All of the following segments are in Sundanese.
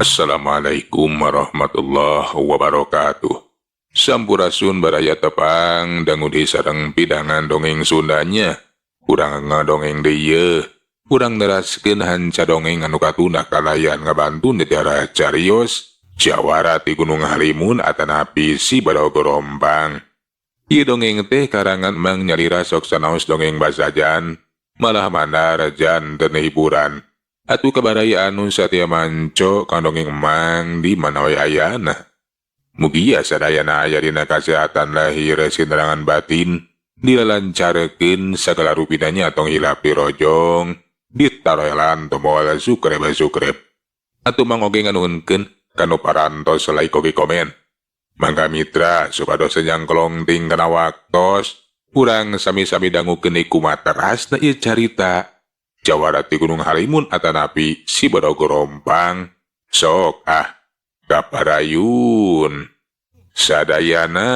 Assalamualaikum warahmatullahi wabarakatuh. Sampurasun baraya tepang dangu deui sareng pidangan dongeng Sundanya. Urang ngadongeng deui yeuh. Urang neraskeun hanca dongeng anu katunda kalayan ngabantu netiara carios Jawara ti Gunung Halimun atanapi Si Badog Gorompang. Ieu dongeng teh karangan Mang Nyalira sok sanaos dongeng basajan malah mandar janten hiburan. Atuh kabaraya anu satia manco ka dongeng Mang di mana we ayana. Mugia sadayana aya dina kasehatan lahir sinerangan batin dilalancarkeun sagala rupina nya tong hilap dirojong ditaroelan tombol subscribe subscribe. Atuh Mang oge nganuhunkeun kanu parantos like oge komen. Mangga mitra supados nyangklong ting kana waktos urang sami-sami dangukeun kumaterasna ieu carita Jawara ti Gunung Halimun atanapi Si Badog Gorompang. Sok ah kaparayun sadayana.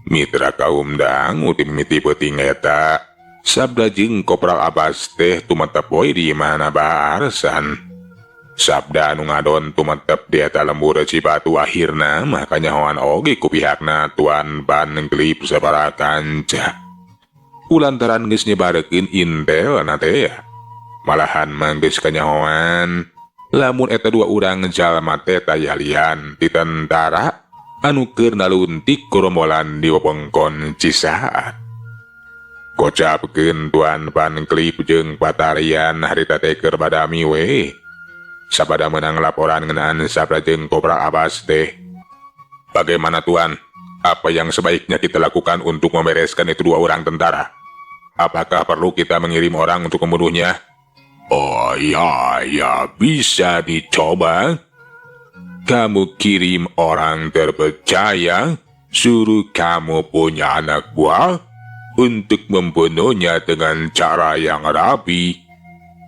Mitra kaum dangu ti mimiti peuting eta Sabda jeung Kopral Abbas teh tumetep we di imahna Bah Arsan. Sabda anu ngadon tumetep di eta lembur Cibatu akhirna mah kanyahoan oge ku pihakna Tuan Van Clip sabaraha kanca. Kulantaran geus nyebarkeun intel na teh ya. Malahan mah geus kanyahoan lamun eta dua urang jalma teh tayalian ti tentara anu keur naluntik gorombolan di wewengkon Cisaat. Kocapkeun Tuan Van Clip jeung Patarian harita teh keur badami we. Sabada meunang laporan ngeunaan Sabda jeung Kopral Abbas teh. Bagaimana Tuan? Apa yang sebaiknya kita lakukan untuk membereskan itu dua orang tentara? Apakah perlu kita mengirim orang untuk membunuhnya? Oh ya, ya bisa dicoba. Kamu kirim orang terpercaya, suruh kamu punya anak buah untuk membunuhnya dengan cara yang rapi.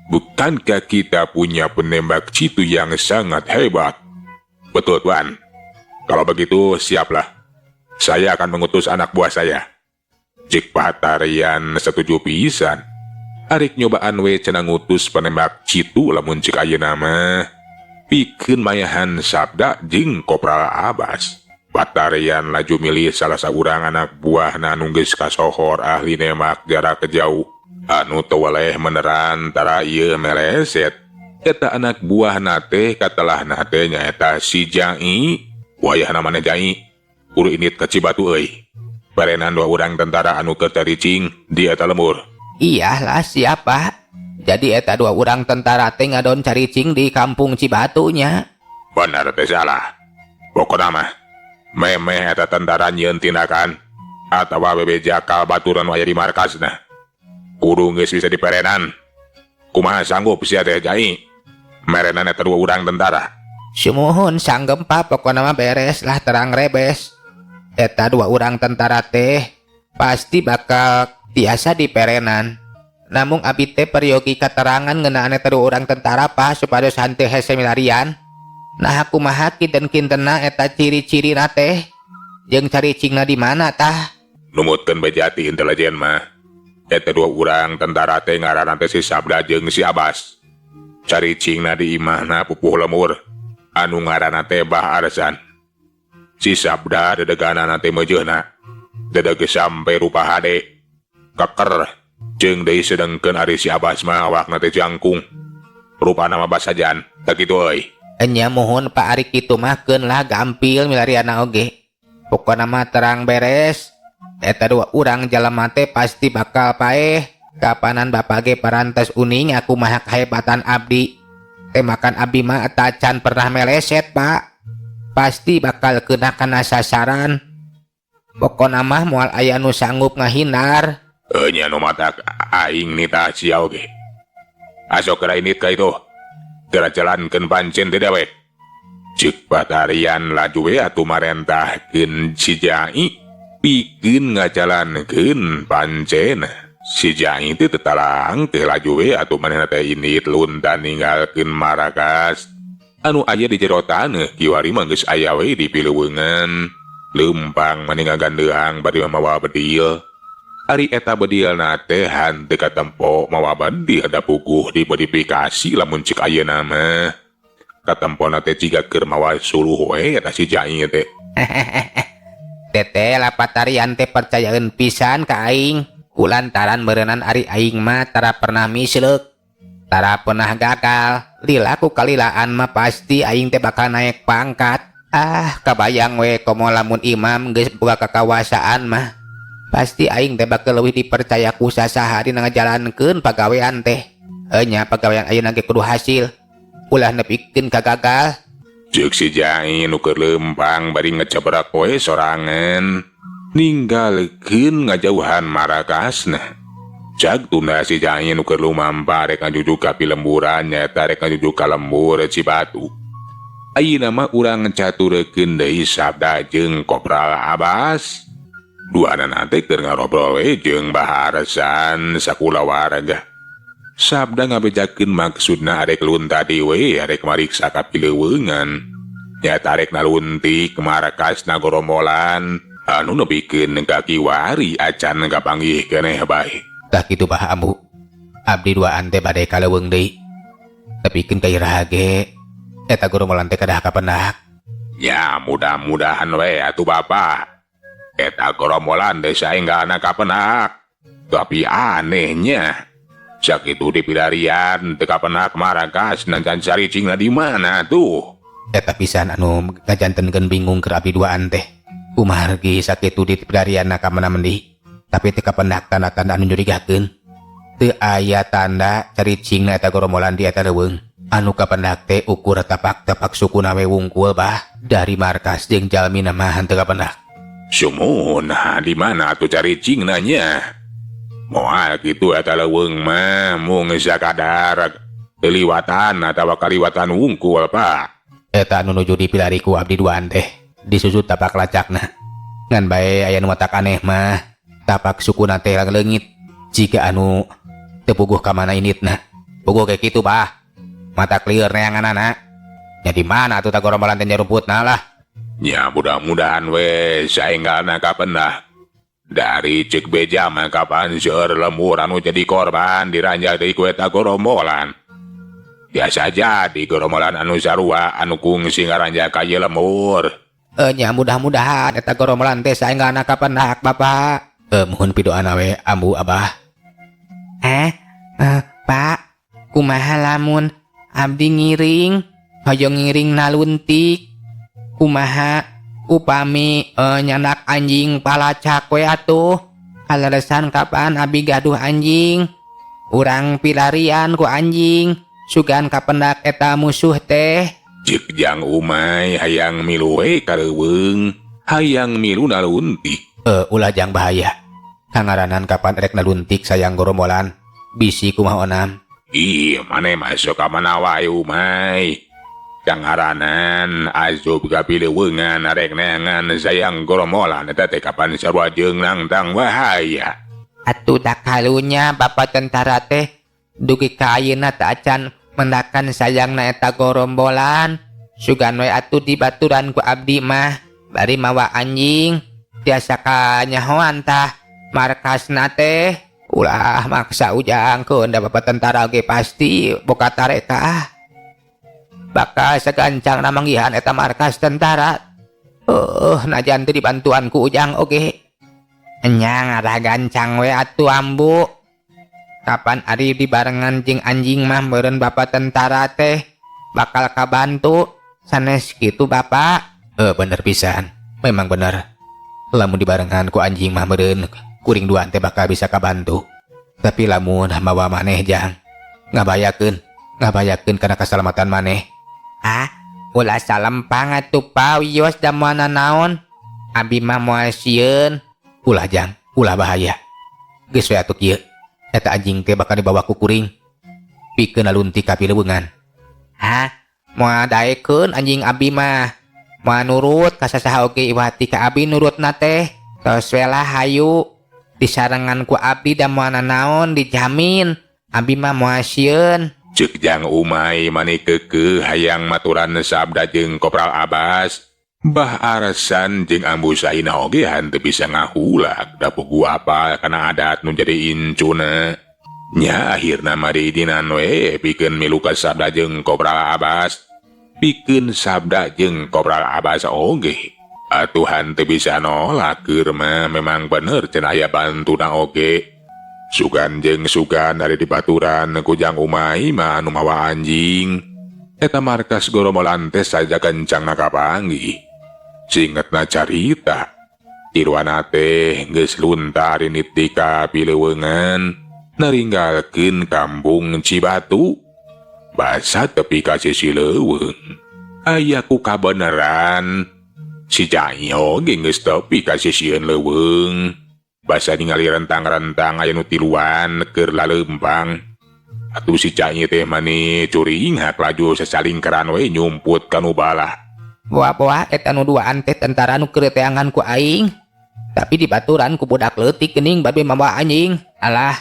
Bukankah kita punya penembak jitu yang sangat hebat? Betul, Tuan. Kalau begitu, siaplah. Saya akan mengutus anak buah saya. Cik Patarian setuju pisan. Arik nyobaan we cenah ngutus penembak jitu lamun cik ayeuna mah. Pikeun mayahan Sabda jeung Kopral Abbas. Patarian laju milih salah saurang anak buahna anu geus kasohor ahli nembak jarak jauh. Anu teu weleh meneran tara ieu meleset. Eta anak buahna teh katelahna teh nyaeta si Jai. Wayahna maneh Jai. Kudu indit ka Cibatu euy. Barenan dua urang tentara anu keur caricing di eta lembur. Iyalah siapa? Jadi eta dua urang tentara teh ngadon caricing di kampung Cibatunya. Bener teh salah. Pokona mah memeh eta tentara nyieun tindakan atawa bebeja ka baturan aya di markasna. Kudu geus bisa diperenan. Kumaha sanggup sia teh Jai? Merenan eta dua urang tentara. Sumuhun sanggem Pak, pokona mah beres lah terang rebes. Eta dua urang tentara teh pasti bakal tiasa diperenan. Namun abi teh peryogi katerangan ngeunaan eta dua urang tentara Pak supados hanteu hese milarian. Nah kumaha kinten-kintena eta ciri-cirina teh jeung caricingna di mana tah? Numutkeun bejati intelijen mah. Eta dua urang tentara teh ngaranna teh si Sabda jeung si Abbas. Caricingna di imahna pupuh lemur anu ngaranna teh Bah Arsan. Si Sabda dedeganana teh meujeuhna. Dedeg sampe rupa hade. Keker jeung deui sedengkeun ari si Abbas mah awakna teh jangkung. Rupana mah basajan, tah kitu euy. Enya muhun Pak ari kitu mah keun lah gampil milariana oge. Pokona mah terang beres. Eta dua urang jalma teh pasti bakal paeh. Kapanan bapak ge parantos uning aku mah kahebatan abdi. Temakan abdi mah tacan pernah meleset Pak. Pasti bakal kena kana sasaran. Pokona mah moal aya nu sanggup ngahindar. Nya nu matak aing nitah sia oge. Asok geura indit ka itu. Geura jalankeun pancen teh dewek. Ceuk Patarian laju we atuh marentahkeun si Jai. Pikeun ngajalankeun pancen si Jai teh teu tarang teh laju we atuh manehna teh indit lunta ninggalkeun markas anu aya di jero taneuh kiwari mah geus aya we di pileuweungan. Leumpang mani ngagandeang bari mawa bedil. Ari eta bedilna teh henteu katempo mawa bedil da puguh dimodifikasi lamun cek ayeuna mah. Katempona teh jiga keur mawa suluh we eta si Jai teh. Teteh lah patarian teh percayaeun pisan ka aing. Kulantaran meureunan ari aing mah tara pernah misleuk. Tara pernah gagal. Lila ku kalilaan mah pasti aing teh bakal naik pangkat. Ah, kabayang we komo lamun imam geus boga kakawasaan mah. Pasti aing teh bakal leuwih dipercaya ku sasaha dina ngajalankeun pagawean teh. Enya pagawean ayeuna ge kudu hasil. Ulah nepikeun ka gagal. Ceuk si Jai nu keur leumpang bari ngecebrak we sorangan. Ninggalkeun ngajauhan marakasna. Cag tunda si Jai nu keur lumampa rek ngajujuk ka pilemburan nyaeta rek ngajujuk ka lembur Cibatu. Ayeuna mah urang caturekeun deui Sabda jeung Kopral Abbas. Duanana teh keur ngarobrol we jeung Baharsan sakulawarga. Sabda ngabejakeun maksudna arek lunta deui arek mariksa ka pileuweungan. Nyaeta arek naluntik markasna gorombolan anu nepikeun ka kiwari acan kapanggih keneh bae. Tah kitu bah ambu. Abdi duaan teh bade ka leuweung deui. Nepikeun ka iraha ge eta gorombolan teh kedah kapendak. Ya mudah-mudahan we atuh Bapak. Eta gorombolan teh saenggalna kapendak. Tapi anehnya sakitu dipilarian teu kapendak marakas nancan caricingna di mana tuh. Eta pisan anu ngajantenkeun bingung keur abdi duaan teh. Kumargi sakitu dipilarian ka mana mendi. Tapi teu kapendak tanda-tanda anu nyurigakeun. Teu aya tanda caricingna eta gorombolan di eta leuweung. Anu kapendak teh ukur tapak-tapak sukuna we wungkul bah. Dari markas jeung jalmina mah henteu kapendak. Sumuhun, nah, di mana atuh caricingna nya? Moal kitu eta leuweung mah mung sakadar keliwatan atawa kaliwatan wungkul, Pak. Eta anu nuju dipilari ku abdi duaan teh disusut tapak lacakna. Ngan bae aya nu matak aneh mah tapak sukuna teh leungit jika anu teu puguh ka mana inditna. Puguh kayak kitu bah. Matak lieur neanganana. Nya di mana atuh tah gorombolan teh nyarumputna lah. Ya mudah-mudahan we saenggalna kapendak. Dari cek beja mah kapan seueur lembur anu jadi korban diranjak deui ku eta gorombolan. Biasa jadi gorombolan anu sarua anu kungsi ngaranjak ka ieu lembur. Nya mudah-mudahan eta gorombolan teh saenggalna kapendak Bapak. Muhun pidoana we ambu abah. Pak, kumaha lamun abdi ngiring, hoyong ngiring naluntik. Kumaha upami nyandak anjing palacak we atuh. Kaleresan kapan abi gaduh anjing. Urang pilarian ku anjing. Sugan kapendak eta musuh teh. Cek Jang Umay hayang milu we ka leuweung, hayang milu naluntik. Ulah jang bahaya. Kangaranan kapan rek naluntik sayang gorombolan. Bisi kumaha onam. Ih, maneh masuk ka mana wae Umay. Kangaranan azub ka pileuweungan arek neangan sayang gorombolan eta teh kapan sarua jeung nangtang bahaya. Atuh dak kalunya bapak tentara teh dugi ka ayeuna teh acan mendakan sayangna eta gorombolan. Sugan we atuh dibaturan ku abdi mah bari mawa anjing tiasa kanyahoan tah markasna teh. Ulah maksa ujang keun da bapak tentara ge pasti boka tareka. Bakal segancang manggihan eta markas tentara. Najan teu dibantuan ku ujang oge. Enya ngarah gancang we atuh ambu. Kapan ari dibarengan jeung anjing mah meureun bapak tentara teh bakal kabantu sanes kitu bapak. Bener pisan. Memang bener. Lamun dibarengan ku anjing mah meureun kuring duaan teh bakal bisa kabantu. Tapi lamun mawa maneh jang ngabayakeun kana keselamatan maneh. Ah, ulah salempang atuh pa wios da moal naon. Abi mah moal sieun. Ulah jang, ulah bahaya. Geus we atuh kieu. Eta anjing teh bakal dibawa ku kuring. Pikeun naluntik ka pileuweungan. Hah? Moal daekeun anjing abi mah. Moal nurut ka sasaha oge iwati ka abi nurutna teh. Tos we lah hayu disarengan ku abdi da moal nanaon, dijamin abdi mah moal sieun. Cek Jang Umay mani keukeuh hayang maturan sabda jeung Kopral Abbas. Bah Arsan jeung Ambu Saina oge henteu bisa ngahulak da puguh apal kana adat nu jadi incuna. Nya akhirna mah diidinan we pikeun milu ka sabda jeung Kopral Abbas. Pikeun sabda jeung Kopral Abbas oge. Atuh henteu bisa nolak keur mah memang bener cenah aya bantuna oge. Sugan jeung sugan ari dibaturan ku Jang Umay mah anu mawa anjing. Eta markas gorombolan teh saja kencangna kapanggih. Singetna carita. Tiluanna teh geus lunta rinit di ka pileuweungan naringgalkeun kampung Cibatu. Basa tepi ka sisi leuweung. Aya ku kabeneran. Si Jai oge geus tepi ka sisieun leuweung. Basa ningali rentang-rentang aya nu tiluan keur laleumpang. Atuh si Jai teh mani curinghak laju sasalingkeran we nyumput ka nu balah. Boa-boa eta nu duaan teh tentara nu keur teangan ku aing. Tapi dibaturan ku budak leutik geuning bade mawa anjing. Alah,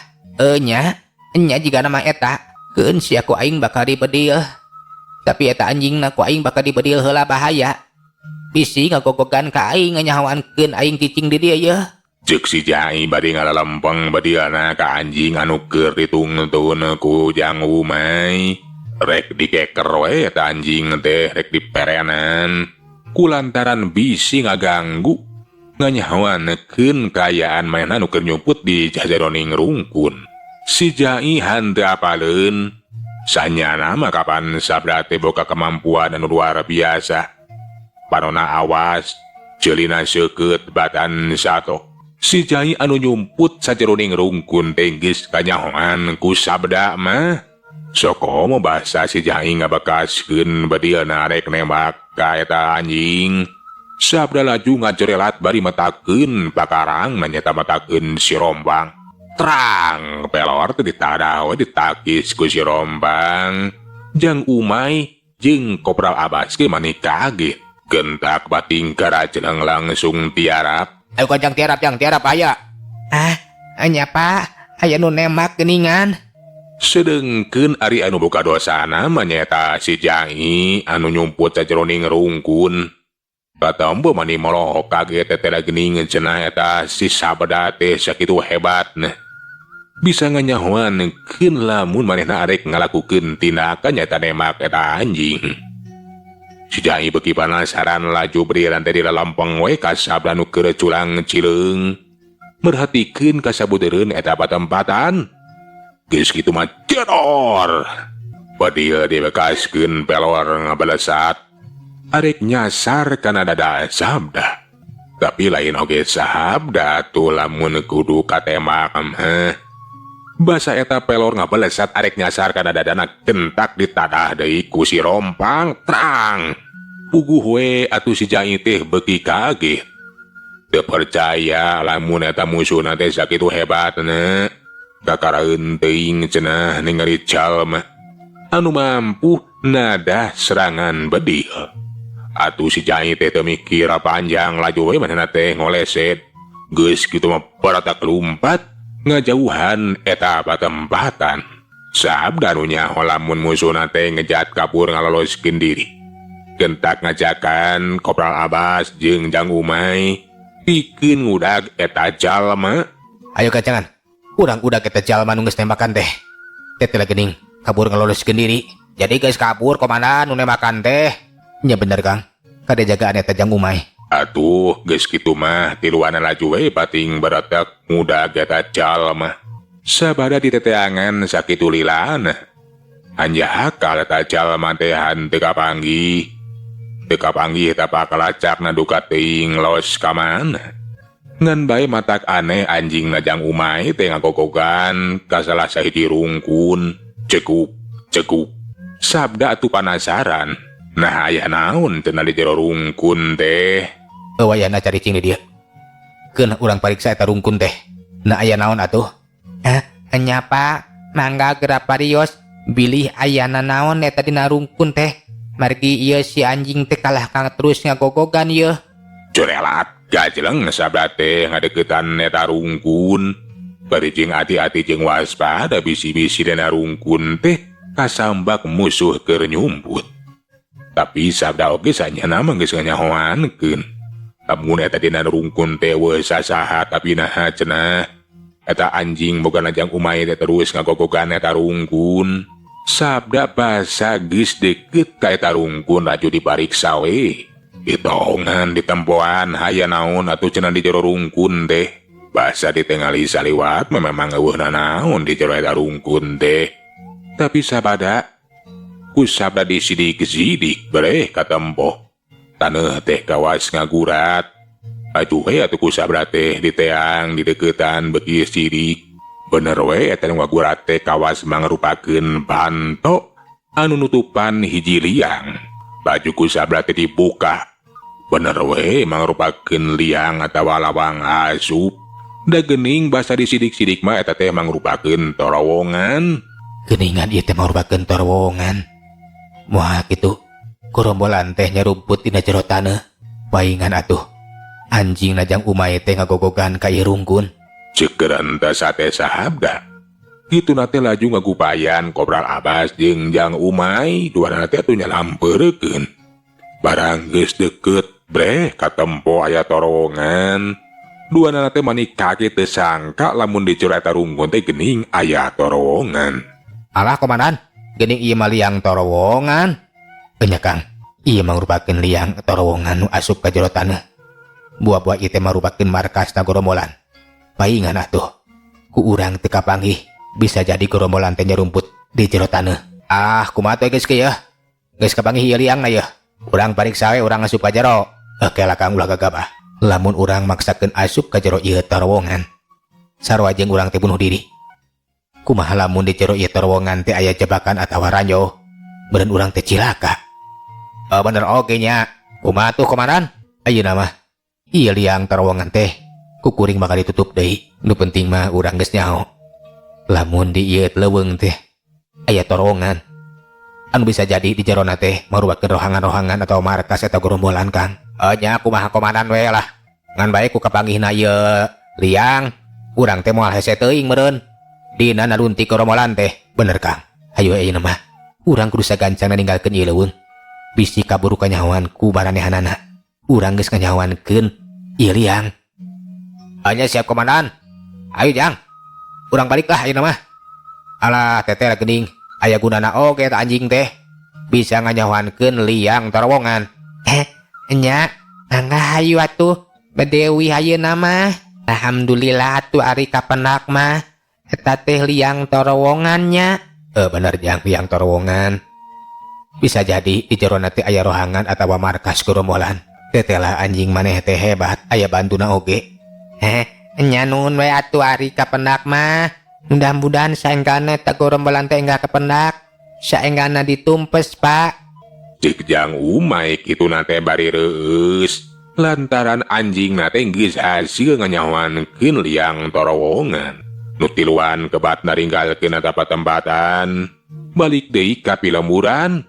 nya, nya jigana mah eta. Keun sia ku aing bakal dibedil. Tapi eta anjingna ku aing bakal dibedil heula, bahaya. Bisi ngagogogan ka aing, nganyahoankeun aing cicing di dieu yeuh. Cek si Jai bari ngalalempeng bedilna ka anjing anu keur ditungtun ku Jang Umay. Rek dikeker we eta anjing teh, rek diperenan. Kulantaran bisi ngaganggu nganyahoankeun kaayaan manehna nu keur nyumput di jajaroning rungkun. Si Jai henteu apaleun. Sanyana mah kapan sabda teh boga kemampuan anu luar biasa. Panona awas, ceulina seukeut batan sato. Si Jai anu nyumput sajeroning rungkun teh geus kanyahoan ku sabda mah. Sokomo basa si Jai ngabekaskeun bedilna rek nembak ka eta anjing. Sabda laju ngajerelat bari metakeun pakarang nanyata metakeun si rombang. Trang, pelor teh ditadah we ditakis ku si rombang. Jang Umay jeung Kopral Abbas ge mani kaget. Gentak bating karajeneng langsung tiarap. Ayo kajang tiarap, jang tiarap aya. Ah, nya Pak, aya nu nembak geuningan. Sedengkeun ari anu boga dosana mah nyaeta si Jai anu nyumput sajeroning rungkun. Katembo mani molohok kaget teh geuning cenah eta si sabda teh sakitu hebatna. Bisa nganyahoankeun lamun manehna arek ngalakukeun tindakan nyaeta nembak eta anjing. Si Jai beuki panasaran laju beriran teh dilalempeng we ka sabda nu keur culang cileung. Merhatikeun ka sabudeureun eta patempatan. Geus kitu mah jedor. Badil dibekaskeun pelor ngabalesat. Arek nyasar kana dada sabda. Tapi lain oge sabda tuh lamun kudu katemak mah. Basa eta pelor ngabalesat arek nyasar kana dadana gentak ditadah deui ku si rompang trang. Puguh we atuh si Jai teh beuki kaget. Teu percaya lamun eta musuhna teh sakitu hebatna. Kakaraeun teuing cenah ningali jalma anu mampu nadah serangan bedil. Atuh si Jai teh teu mikir panjang laju we manehna teh ngoleset. Geus kitu mah baratak lumpat ngajauhan eta patempatan. Sabda nu nyaho lamun musuhna teh ngejat kabur ngaloloskeun diri. Gentak ngajakan Kopral Abbas jeung Jang Umay pikeun ngudag eta jalma. Ayo kacangan, urang udag eta jalma nu geus nembakan teh. Teh teh geuning kabur ngaloloskeun diri. Jadi geus kabur komandan nu nembakan teh. Nya bener Kang, kade jagaan eta Jang Umay. Atuh geus kitu mah tiluanna laju we pating baratak ngudag eta jalma. Sabada diteteangan sakitu lilana. Hanjakal eta jalma teh henteu kapanggih. Teu kapanggih eta pakalacakna duka teuing los ka mana. Ngan bae matak aneh anjing Jang Umay teh ngagogogan ka salah sahiji rungkun. Cekup, cekup. Sabda atuh panasaran. Nah aya naon cenah di jero rungkun teh. Wayahna caricing di dieu. Keun urang pariksa eta rungkun teh. Nah aya naon atuh? Nya Pak, mangga geura parios bilih ayana naon eta dina rungkun teh. Margi ieu si anjing teh kalah kang terus ngagogogan ieu. Curelat Gajleng Sabda teh ngadeukeutan eta rungkun. Bari jeung ati-ati jeung waspada bisi-bisi dina rungkun teh kasambak musuh keur nyumput. Tapi Sabda oge sanyana mah geus nganyahoankeun. Lamun eta dina rungkun teh weuh sasaha tapi naha cenah. Eta anjing boga Jang Umay teh terus ngagogogan eta rungkun. Sabda basa geus deukeut ka eta rungkun laju dipariksa we. Ditongan ditempoan haya naon atuh cenah di jero rungkun teh. Basa ditengali saliwat memang eueuh nanaon di jero eta rungkun teh. Tapi sabada ku Sabda disidik-sidik bereh katempo. Taneuh teh kawas ngagurat. Laju we atuh ku Sabda teh diteang dideuketan beuki sidik. Bener we eta nu ngagurat teh kawas mangrupakeun panto anu nutupan hiji liang. Baju ku Sabda teh dibuka. Bener we mangrupakeun liang atawa lawang asup. Da geuning basa disidik-sidik mah eta teh mangrupakeun torowongan. Geuningan ieu teh mangrupakeun torowongan. Moal kitu gorombolan teh nyarumput dina jero taneuh. Paingan atuh anjing Jang Umay teh ngagogogan ka ieu rungkun. Ceuk gerentas sate Sabda. Kituna teh laju ngagupayan Kopral Abbas jeung Jang Umay duanana teh atuh nyalampeurkeun. Barang geus deukeut breh katempo aya torowongan. Duanana teh mani kaget teu sangka lamun di jero eta rungkun teh geuning aya torowongan. Alah komandan, geuning ieu mah liang torowongan. Enya Kang, ieu mangrupakeun liang torowongan nu asup ka jero taneuh. Buah-buah ieu teh mangrupakeun markasna gorombolan. Paingan atuh, ku urang teu kapanggih, bisa jadi gorombolan teh nyarumput di jero taneuh. Ah, kumaha teh geus kieu? Geus kapanggih ieu liangna yeuh. Urang pariksa we urang asup ka jero. Oke lah Kang, ulah gagabah. Lamun urang maksakeun asup ka jero ieu terowongan, sarua jeung urang teh bunuh diri. Kumaha lamun di jero ieu terowongan teh aya jebakan atawa ranjo, beureun urang teh cilaka. Oh, bener oge nya. Kumaha tuh komandan? Ayeuna mah ieu liang terowongan teh ku kuring bakal ditutup deui. Nu penting mah urang geus nyaho. Lamun di ieu leuweung teh aya terowongan anu bisa jadi di jerona teh marupakeun rohangan-rohangan atau markas atau gerombolan Kang. Oh nya kumaha komandan we lah. Ngan bae ku kapanggihna ieu liang, urang teh moal hese teuing meureun. Dina naluntik gerombolan teh. Bener Kang. Hayu ayeuna mah urang kudu sagancangna ninggalkeun ieu leuweung. Bisi kaburu kanyahoan ku baranehanana. Urang geus kanyahoankeun ieu liang. Anya siap komandan. Ayo Jang. Urang balik lah ayeuna mah. Alah teteh geuning aya gunana oge eta anjing teh. Bisa nganyahoankeun liang terowongan. Nya, mangga hayu atuh. Bedewi ayeuna mah. Alhamdulillah atuh ari kapenak mah. Eta teh liang terowongannya. Bener Jang, liang terowongan. Bisa jadi di jerona teh aya rohangan atawa markas gerombolan. Teteh lah anjing maneh teh hebat, aya bantuna oge. Nya nuhun we atuh ari kapendak mah. Mudah-mudahan saenggana eta gerombolan teh enggak kependak. Saenggana ditumpes, Pak. Cek Jang Umay kituna teh bari reueus. Lantaran anjing na teh geus hasil nganyahoankeun liang torowongan. Nu tiluan kebat naringgalkeun eta patempatan. Balik deui ka pilemburan.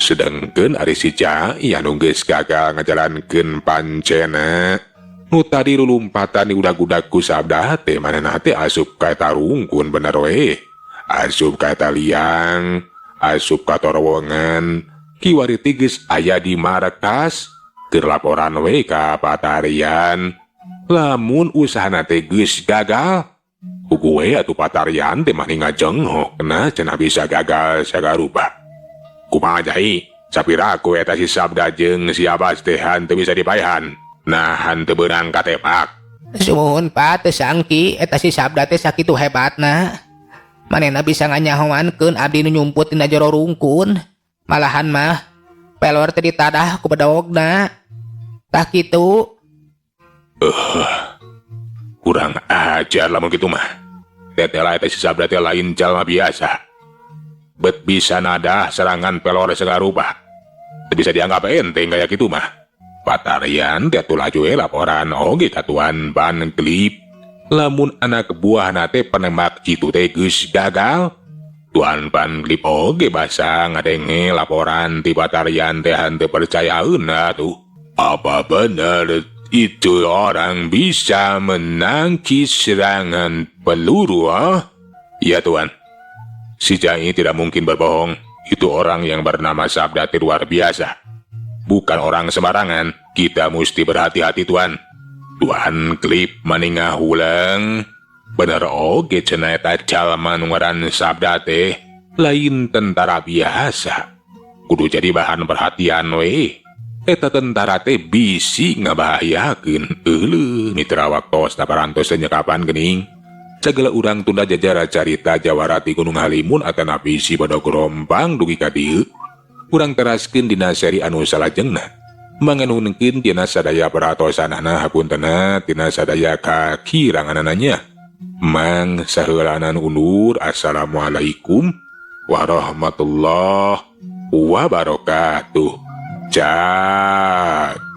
Sedengkeun ari si Jai anu geus gagal ngajalankeun pancena. Nu tadi lulumpatan diudag-udag ku Sabda teh manehna teh asup ka eta rungkun bener we. Asup ka eta liang, asup ka torowongan. Kiwari teh geus aya di markas. Keur laporan we ka Patarian. Lamun usahana teh geus gagal, ku we atuh Patarian teh mani ngajenghok na cenah bisa gagal sagarupa. Kumaha Jai? Sapiraku eta si Sabda jeung si Abbas teh henteu bisa dipaehan. Nah, henteu beunang katepak. Sumuhun Pak, teu sangki eta si Sabda teh sakitu hebatna. Manehna bisa nganyahoankeun abdi nu nyumput dina jero rungkun. Malahan mah pelor teh ditadah ku bedogna. Tah kitu. Kurang ajar lamun kitu mah. Teteh lah eta si Sabda teh lain jalma biasa. Bet bisa nadah serangan pelor sagarupa. Teu bisa dianggap enteng kaya kitu mah. Patarian teh atuh laju we laporan oge ka Tuan Van Clip. Lamun anak buahna teh penembak jitu teh geus gagal. Tuan Van Clip oge basa ngadenge laporan ti Patarian teh henteu percayaeun atuh. Apa bener Itu orang bisa menangkis serangan peluru, ah? Ya, Tuan. Si Jai tidak mungkin berbohong. Itu orang yang bernama Sabda luar biasa. Bukan orang sembarangan. Kita mesti berhati-hati, Tuan. Tuan Klip mani ngahuleng. Bener oge cenah eta jalma nu ngaran Sabda teh lain tentara biasa. Kudu jadi bahan perhatian we. Eta tentara teh bisi ngabahayakeun. Euleuh, mitra, waktos parantos nyekapan geuning. Sagala urang tunda jajara carita jawara ti Gunung Halimun atanapi Si Badog Rompang dugi ka dieu. Urang teraskeun dina seri anu salajengna. Manganuhunkeun tina sadaya perhatosanana, hapuntenna tina sadaya kakiranganana nya. Mang saheulanan undur. Assalamualaikum warahmatullahi wabarakatuh. Cak.